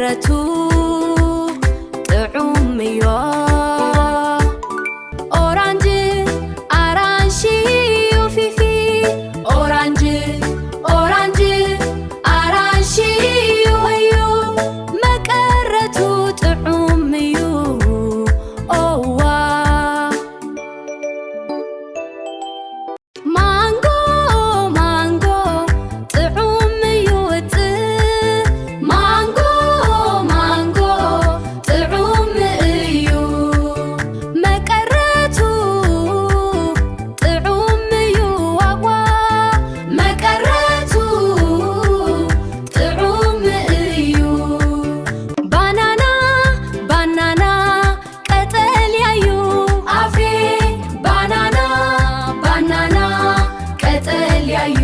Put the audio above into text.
ረቱ ጥዑም እዩ። ኦራንጅ ኣራንሺ እዩ ፊፊ፣ ኦራንጅ ኦራንጅ ኣራንሺ እዩ እዩ፣ መቀረቱ ጥዑም እዩ። ኦዋ ማንጎ ማንጎ ጥዑም እዩ እፅ፣ ማንጎ ማንጎ ጥዑም እዩ፣ መቀረቱ ጥዑም እዩ። ዋዋ መቀረቱ ጥዑም እዩ። ባናና ባናና ቀጠልያ እዩ ኣፌ፣ ባናና ባናና ቀጠልያ እዩ።